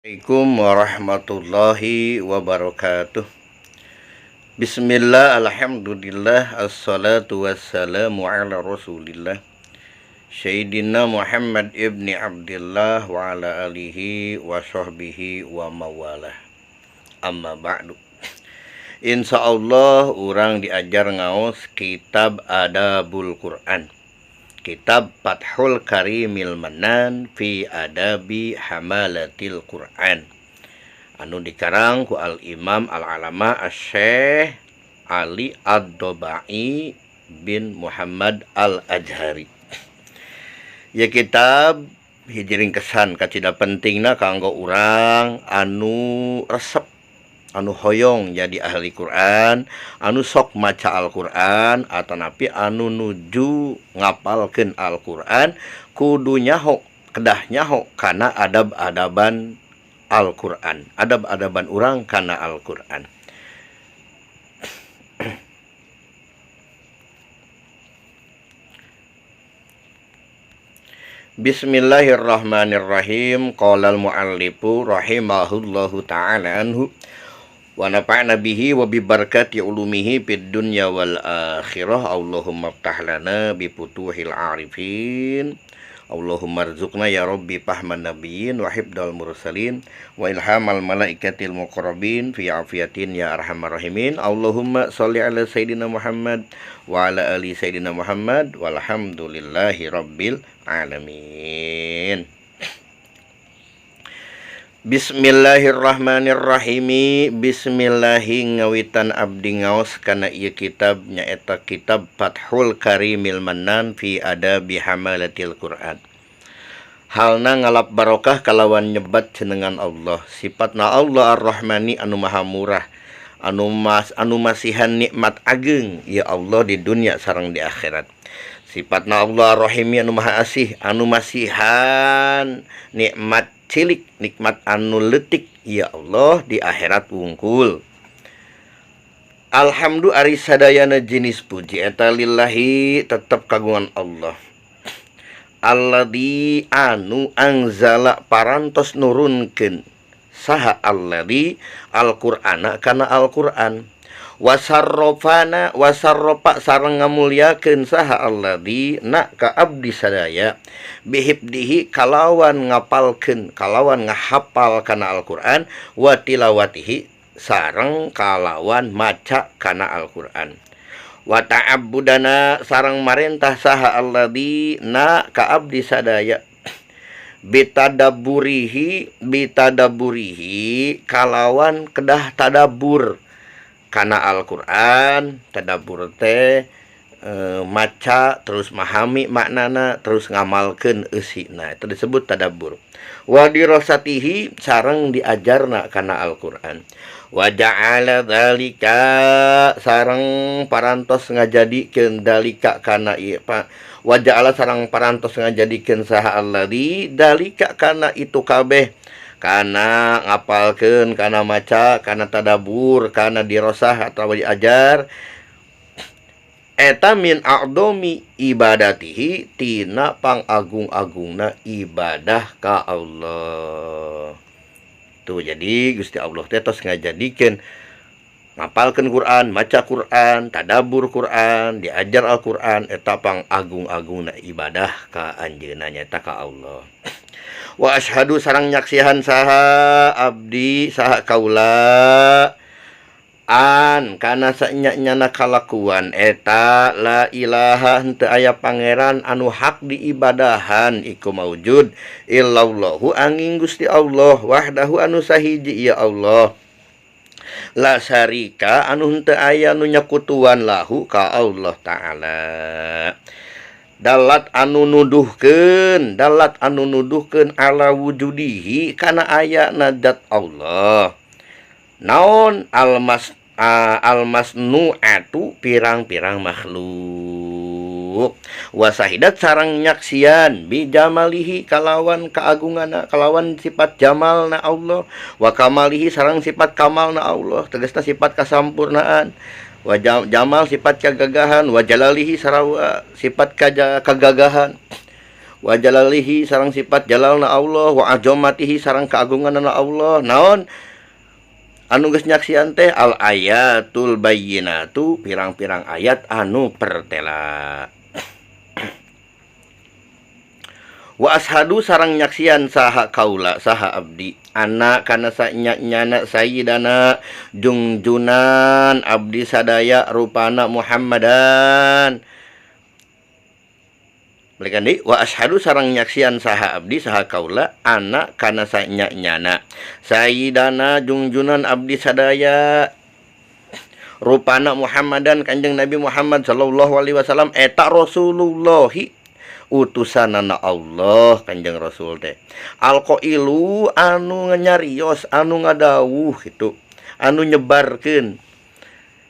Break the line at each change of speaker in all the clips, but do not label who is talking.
Assalamualaikum warahmatullahi wabarakatuh. Bismillah, alhamdulillah, assalatu wassalamu ala rasulillah Sayyidina Muhammad ibni Abdillah wa ala alihi wa sahbihi wa mawalah. Amma ba'du. Insyaallah urang diajar ngaos kitab Adabul Quran, Kitab Fathul Karimil Manan fi Adabi Hamalatil Quran, anu dikarang ku Al-Imam Al-Alama Asy-Syaikh Ali Ad-Dobai bin Muhammad Al-Azhari. Ya, kitab hiji ringkesan kacida pentingna kanggo urang anu resep, anu hoyong jadi ahli Quran, anu sok maca Al-Quran, atanapi anu nuju ngapalkeun Al-Quran, kudu nyaho, kedah nyaho kana adab-adaban Al-Quran, adab-adaban urang kana Al-Quran. Bismillahirrahmanirrahim. Qala al-muallifu rahimahullahu ta'ala anhu wa nafa'na bihi wa bi barakati ulumihi fid dunya wal akhirah. Allahumma ftah lana bi futuhil arifin. Allahumma rzuqna ya rabbi fahman nabiyyin wa hifdal mursalin wa ilhamal malaikatil muqarrabin fi afiyatin ya arhamar rahimin. Allahumma sholli ala sayidina Muhammad wa ala ali sayidina Muhammad walhamdulillahi rabbil alamin. Bismillahirrahmanirrahim. Bismillahi ngawitan abdi ngaos kana ieu kitab, nyaeta kitab Fathul Karimil Manan fi Adabi Hamalatil Quran. Halna ngalap barokah kalawan nyebat jenengan Allah. Sifatna Allah Ar-Rahmani anu maha murah, anu masihan nikmat ageng ya Allah di dunia sareng di akhirat. Sifatna Allah Ar-Rahimi anu maha asih, anu masihan nikmat cilik, nikmat anu leutik ya Allah di akhirat wungkul. Alhamdu ari sadayana jenis puji eta lillahi tetep kagungan Allah. Alladzi anu anzala parantos nurunkeun saha alladzi Al-Qur'ana kana Al-Qur'an, wasarrofana wasarrofa sareng ngamulyakeun saha alladzi na ka abdi sadaya bihibdihi kalawan ngapalkeun, kalawan ngahapal kana Al-Qur'an, wa tilawatihi sareng kalawan maca kana Al-Qur'an, wa ta'abbudana sareng marentah saha alladzi na ka abdi sadaya bitadabburihi, bitadabburihi kalawan kedah tadabbur kana Al-Qur'an. Tadabbur teh maca terus memahami maknana terus ngamalkeun eusina, itu disebut tadabbur. Wa dirasatihi sareng diajarna kana Al-Qur'an. Wa ja'ala dzalika sareng parantos ngajadikeun dalika kana ieu pa, wa ja'ala sareng parantos ngajadikeun saha alladzi dalika kana itu kabeh, kana ngapalkeun, kana maca, kana tadabbur, kana dirosah atau diajar, eta min a'domi ibadatihi tina pangagung-agungna ibadah ka Allah. Tuh, jadi Gusti Allah teh tos ngajadikeun ngapalkeun Quran, maca Quran, tadabbur Quran, diajar Al-Quran eta pangagung-agungna ibadah ka anjeunna, nyaeta ka Allah. Wa asyhadu sareng nyaksihan saha abdi saha kaula an kana saenya-nyana kalakuan eta la ilaha henteu aya pangeran anu hak diibadahan iku maujud illallahu angin Gusti Allah wahdahu anu sahiji ya Allah, la syarika anu henteu aya nu nyakutuan lahu ka Allah Ta'ala. Dalat anu nuduhkeun, dalat anu nuduhkeun ala wujudihi kana aya zat Allah. Naon almasnu'atu pirang-pirang makhluk. Wasahidat sareng nyaksian bijamalihi kalawan keagungana, kalawan sifat jamalna Allah, wa kamalihi sareng sifat kamalna Allah, tegasna sifat kasampurnaan, wa jamal sifat kegagahan, wa jalalihi sarawa sifat kegagahan, Wa jalalihi sareng sifat jalalna Allah, wa azamatihi sareng keagunganna Allah. Naon anu geus nyaksian teh al ayatul bayyinatu pirang-pirang ayat anu pertela. Wa ashadu sareng nyaksian saha kaula saha abdi anak kana sanya-nyana sayyidana jungjunan abdi sadaya rupana Muhammadan. Balikan deui wa ashadu sareng nyaksian saha abdi saha kaula anak kana sanya-nyana sayyidana jungjunan abdi sadaya rupana Muhammadan Kanjeng Nabi Muhammad sallallahu alaihi wasallam eta Rasulullahi utusanana Allah Kanjeng Rasul teh alqailu anu nyarios anu ngadawuh gitu anu nyebarkeun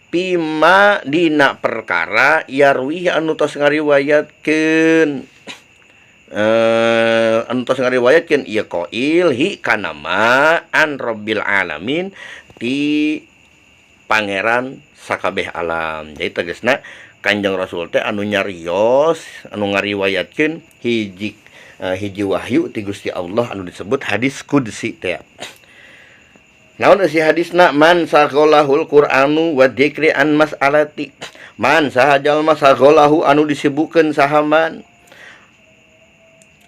pima dina perkara yarwi anu tos ngariwayatkeun anu tos ngariwayatkeun ieu qail hi kana ma an rabbil alamin ti pangeran sakabeh alam. Jadi tegasna Kanjeng Rasul teh anu nyarios anu ngariwayatkeun hiji hiji wahyu ti Gusti Allah anu disebut hadis qudsi teh. Naon eusi hadisna man sagolahul Qur'anu wa dzikri an mas'alati. Man saha jalma sagolahu anu disibukeun saha man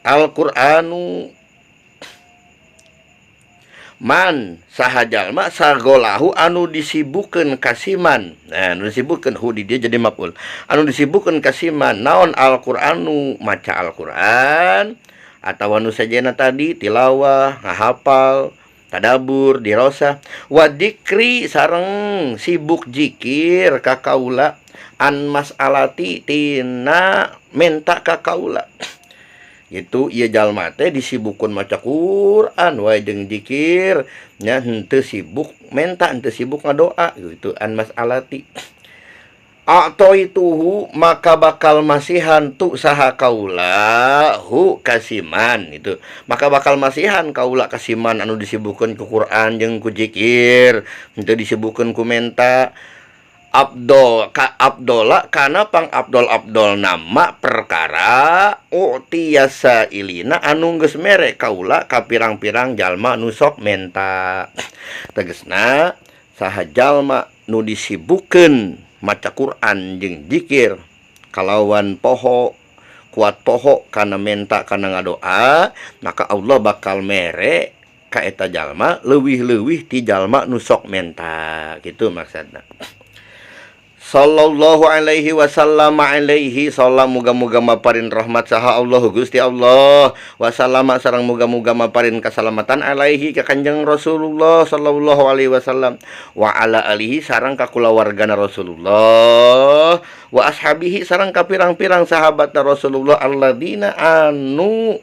Al-Qur'anu man saha jalma sagolahu anu disibukeun kasiman. Nah, anu disibukeun hu di dia jadi maf'ul. Anu disibukeun kasiman naon Al-Qur'anu maca Al-Qur'an atawa nu sajena tadi tilawah, ngahapal, tadabur, dirosah, wa dzikri sareng sibuk zikir ka kaula an mas'alati tina menta ka kaula. Gitu ieu jalma teh disibukkeun maca Quran wae jeung zikir nya henteu sibuk menta henteu sibuk ngadoa gitu an mas'alati. A'taituhu maka bakal masihan tu saha kaula hu kasiman itu maka bakal masihan kaula kasiman anu disibukkeun ku Quran jeung ku zikir henteu disibukkeun ku menta. Abdol ka Abdullah kana pang Abdol Abdol nama perkara utiasa ilina anu geus mere kaula ka pirang-pirang jalma nu sok menta. Tegasna saha jalma nu disibukkeun maca Quran jeung zikir kalawan poho kuat poho kana menta kana ngadoa maka Allah bakal mere ka eta jalma leuwih-leuwih ti jalma nu sok menta gitu maksudna. Sallallahu alaihi wasallam alaihi salam muga-muga maparin rahmat saha Allah Gusti Allah wasallama sareng muga-muga maparin kasalamatan alaihi ka Kanjeng Rasulullah sallallahu alaihi wasallam wa ala alihi sareng ka kulawargana Rasulullah wa ashabihi sareng ka pirang-pirang sahabatna Rasulullah alladzina anu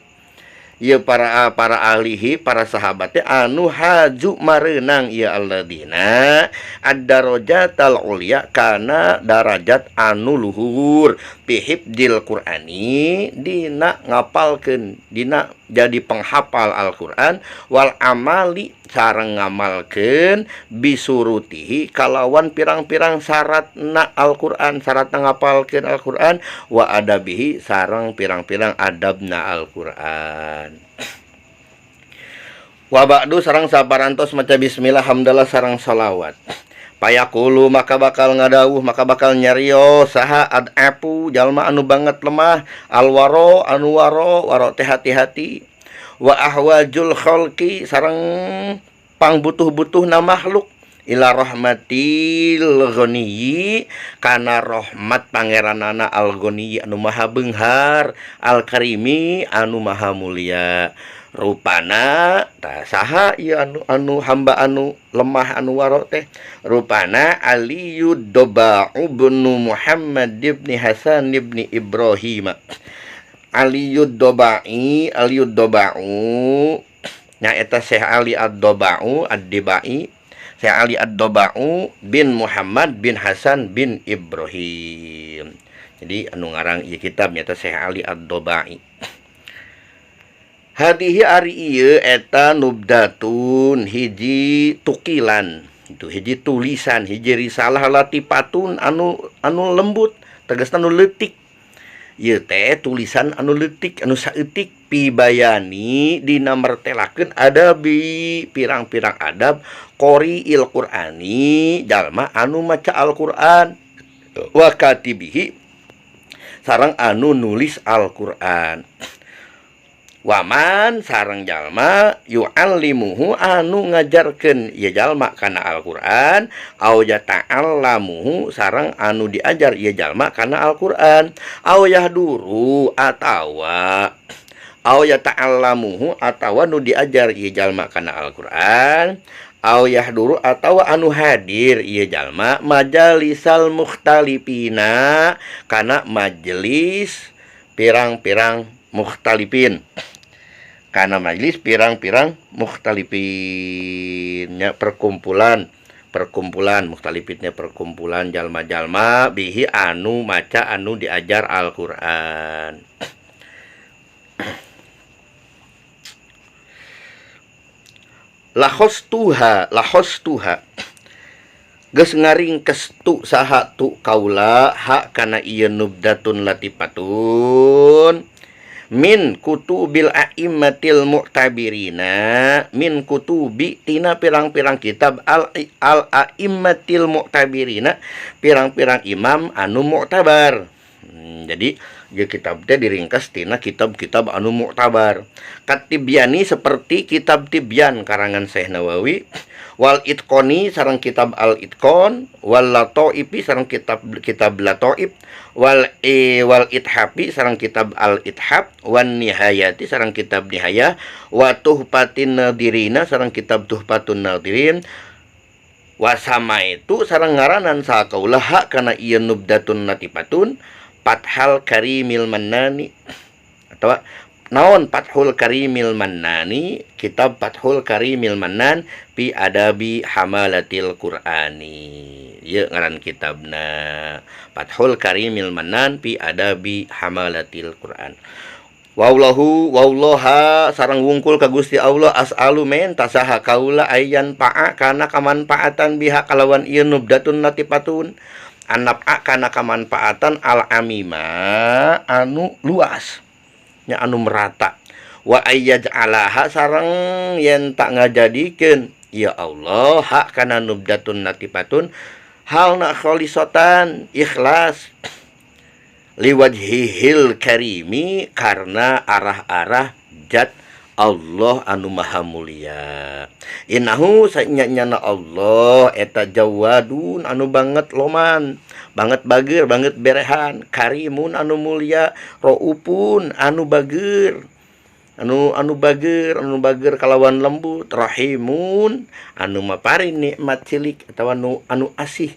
ieu para ahlihi para sahabatnya anu haju mareunang ieu alladzina ad-darajatal ulya kana darajat anu luhur fi hifdzil Qur'ani dina ngapalkeun dina jadi penghafal Al-Qur'an wal amali sareng ngamalkeun bisurutihi kalawan pirang-pirang syaratna Al-Qur'an syaratna ngapalkeun Al-Qur'an wa adabihi sareng pirang-pirang adabna Al-Qur'an. Wa ba'du sareng saparantos maca bismillah hamdalah sareng salawat. Payaqulu maka bakal ngadawuh maka bakal nyarios saha adapu jalma anu banget lemah alwaro anu waro waro teh hati-hati wa ahwajul khalqi sareng pangbutuh-butuhna makhluk ila rahmatil ghaniyyi kana rahmat pangeranana al ghaniyyi anu maha beunghar al karimi anu maha mulia. Rupana tah saha ieu anu hamba anu lemah anu waro teh rupana Aliyud Doba'u bin Muhammad ibn Hasan ibn Ibrahim. Aliyud Dobai Aliyud Doba'u nya eta Syekh Ali Ad-Doba'u Ad-Dibai Syekh Ali Ad-Doba'u bin Muhammad bin Hasan bin Ibrahim. Jadi anu ngarang ieu kitab nya eta Syekh Ali Ad-Dobai. Hadihi ari ieu eta nubdatun hiji tukilan itu hiji tulisan hiji risalah latifatun anu lembut tegasna anu leutik Ieu teh tulisan anu leutik anu saeutik pibayani dina mertelakeun adabi pirang-pirang adab qori'il Qur'ani jalma anu maca Al-Qur'an wa katibihi sareng anu nulis Al-Qur'an waman sareng jalma yu'allimuhu anu ngajarkeun ieu jalma kana Al-Qur'an au yata'allamuhu sareng anu diajar ieu jalma kana Al-Qur'an au yahduru atawa au yata'allamuhu atawa nu diajar ieu jalma kana Al-Qur'an au yahduru atawa anu hadir ieu jalma majalisal mukhtalifina kana majelis pirang-pirang mukhtalifin kana majelis pirang-pirang mukhtalifin nya perkumpulan mukhtalifinnya perkumpulan jalma-jalma bihi anu maca anu diajar Al-Qur'an. Lahostuha geus ngaringkes tu saha tu kaula ha kana ieu nubdatun latifatun min kutubil a'immatil mu'tabirina min kutubi tina pirang-pirang kitab al a'immatil mu'tabirina pirang-pirang imam anu mu'tabar. Jadi ieu kitab teh diringkas tina kitab-kitab anu mu'tabar. Katibyani seperti kitab Tibyan karangan Syekh Nawawi, wal Itqoni sareng kitab Al Itqon, wal Lataifi sareng kitab Lataif, wal Ithafi sareng kitab Al Ithaf, wan Nihayati sareng kitab Nihayah, wa Tuhfatin Nadirina sareng kitab Tuhfatun Nadirin, wasama itu sareng ngaranan sakaulah hak kana ieu nubdatun latifatun Fathal Karimil Mannani atau naon Fathul Karimil Mannani, kitab Fathul Karimil Mannan fi adabi hamalatil Qur'ani. Ieu ngaran kitabna Fathul Karimil Mannan fi adabi hamalatil Qur'an. Wallahu wallaha sareng wungkul ka Gusti Allah as'alu menta saha kaula ayan pa'a kana kamanfaatan biha kalawan ieu nubdatun latifatun anap'a kana kamanfaatan al-amima anu luas nya anu merata wa ayyaj'alaha sareng yen tak ngajadikeun ya Allah hak kana nubdatun latifatun halna khalisatan ikhlas liwajhihil karimi karena arah-arah zat Allah anu maha mulia. Innahu sanyana Allah eta jawadun anu banget loman, banget bager, banget berehan, karimun anu mulia, raupun anu bager, anu bager, anu bager kalawan lembut, rahimun anu maparin nikmat cilik atawa anu asih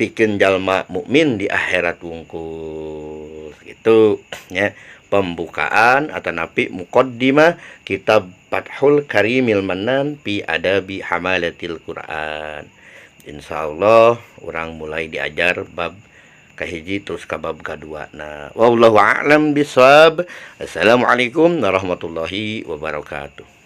pikeun jalma mukmin di akhirat wungkul. Gitu ya. Pembukaan atau napi muqaddimah kitab Fathul Karimil Mannan fi adabi hamalatil Quran. Insyaallah orang mulai diajar bab kahiji terus ka bab kadua. Nah, wallahu a'lam bissawab. Assalamualaikum warahmatullahi wabarakatuh.